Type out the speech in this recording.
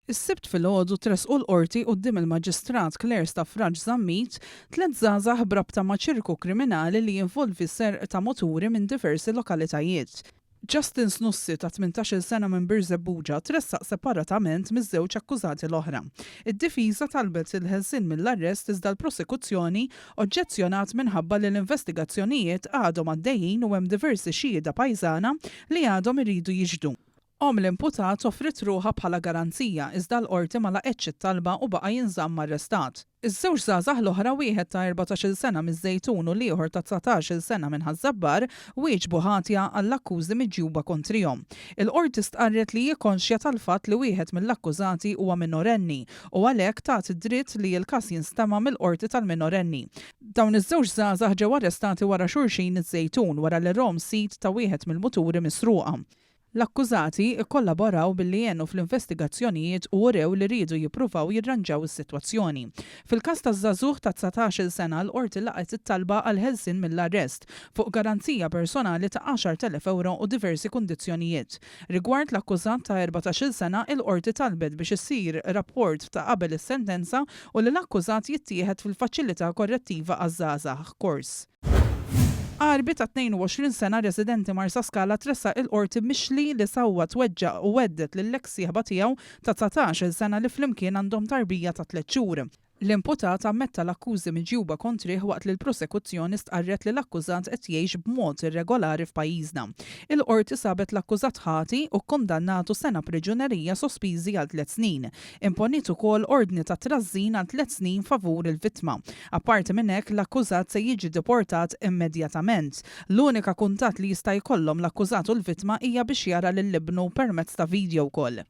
Is-Sibt filgħodu tressqu l-Qorti quddiem il-Maġistrat Claire Stafrace Zammit tlett żgħażagħ b'rabta ma' ċirku kriminali li jinvolvi serq ta' muturi minn diversi lokalitajiet. Justin Snussi ta' 18-il sena minn Birżebbuġa tressaq separatament miż-żewġ akkużati l-oħra. Id-difiża talbet il-ħelsien mill-arrest iżda l-prosekuzzjoni oġġezzjonat minħabba li l-investigazzjonijiet għadhom għaddejjin u hemm diversi xhieda pajżana li għadhom iridu jixhdu. Omm l-imputat offriet ruħha bħala garanzija iżda l-Qorti ma laqgħetx it-talba u baqa' jinżamm arrestat. Iż-żewġ żgħażagħ l-oħra wieħed ta' 14-il sena miż-Żejtun u l-ieħor ta' 19-il sena minn Ħaż-Żabbar wieġbu ħatja għall-akkużi miġjuba kontrihom. Il-Qorti stqarret li hi konxja tal-fatt li wieħed mill-akkużati huwa minorenni u għalhekk tat id-dritt li l-każ jinstema' mill-Qorti tal-minorenni. Dawn iż-żewġ żgħażagħ ġew arrestati wara xulxin iż-Żejtun wara li rom sid ta' wieħed mill-muturi misruqa. L-akkużati kkollaboraw billi għenu fl-investigazzjonijiet u urew li riedu jippruvaw jirranġaw is-sitwazzjoni. Fil-każ taż-żagħżugħ ta' 19-il sena l-Qorti laqgħet it-talba għall-ħelsien mill-arrest fuq garanzija personali ta' 10,000 ewro u diversi kundizzjonijiet. Rigward l-akkużat ta' 14-il sena il-Qorti talbet biex isir rapport ta' qabel is-sentenza u li l-akkużat jittieħed fil-Faċilità Korrettiva għaż-Żgħażagħ, Kors. Għarbi ta' 22 sena residenti Marsaskala tressaq il-Qorti mixli li sawwat, weġġa' u hedded lill-eks sieħba tiegħu ta' 19-il sena li flimkien għandhom tarbija ta' tlett xhur. L-imputat ammetta l-akkużi miġjuba kontrih waqt li l-prosekuzzjoni stqarret li l-akkużat qed jgħix b'mod irregolari f'pajjiżna. Il-Qorti sabet l-akkużat ħati u kkundannatu sena priġunerija sospiżi għal tlett snin. Imponiet ukoll ordni ta' trażżin għal tlett snin favur il-vittma. Apparti minn hekk, l-akkużat se jiġi deportat immedjatament. L-unika kuntatt li jista' jkollhom l-akkużat u l-vittma hija biex jara lil ibnu permezz ta' video call.